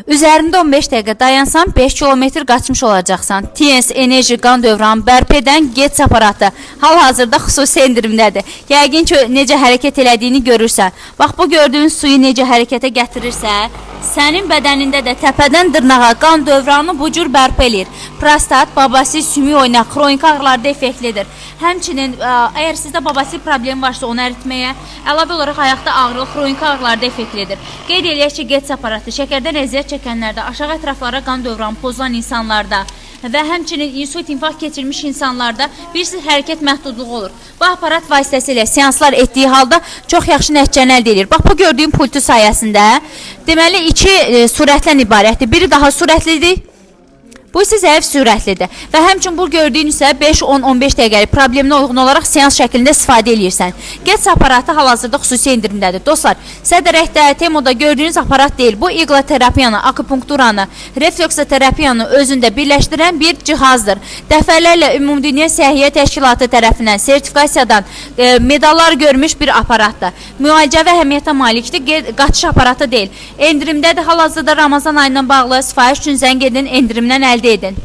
Üzərində 15 dəqiqə dayansan 5 kilometr qaçmış olacaqsan. TNS enerji qan dövranı bərpa edən Getz aparatı hal-hazırda xüsusi endirimdədir. Yəqin ki, necə hərəkət elədiyini görürsən. Bax, bu gördüyün suyu necə hərəkətə gətirirsə, sənin bədənində də təpədən dırnağa qan dövranı bu cür bərpa eləyir. Prostat, babasir, sümük oynaq, xronik ağrılarda effektlidir. Həmçinin əgər sizdə babasir problemi varsa onu əritməyə, əlavə olaraq ayaqda ağrılı, xronik ağrılarda effektlidir. Qeyd eləyək ki, Getz aparatı şəkərdən əziyyət çəkənlərdə, aşağı ətraflara qan dövranı pozulan insanlarda və həmçinin insult, infarkt keçirmiş insanlarda bilirsiniz hərəkət məhdudluğu olur. Bu aparat vasitəsilə seanslar etdiyi halda çox yaxşı nəticəni əldə edir. Bax bu gördüyün pultu sayəsində deməli iki sürətdən ibarətdir. Biri daha sürətlidir. Bu isə zəif sürətlidir. Və həmçinin bu gördüyün isə 5, 10, 15 dəqiqəlik probleminə uyğun olaraq seans şəklində istifadə eləyirsən. Getz aparatı hal-hazırda xüsusi endirimdədir. Dostlar, Sədərəkdə, Temoda gördüyünüz aparat deyil. Bu iqloterapiyanı, akupunkturanı, refleksoterapiyanı özündə birləşdirən bir cihazdır. Dəfələrlə Ümumdünya Səhiyyə Təşkilatı tərəfindən sertifikasiyadan medallar görmüş bir aparatdır. Müalicəvi əhəmiyyətə malikdir, qaçış aparatı deyil. Endirimdədir. Hal-hazırda Ramazan ayından bağlı sifariş üçün zəng edin, endirimdən əldə edin.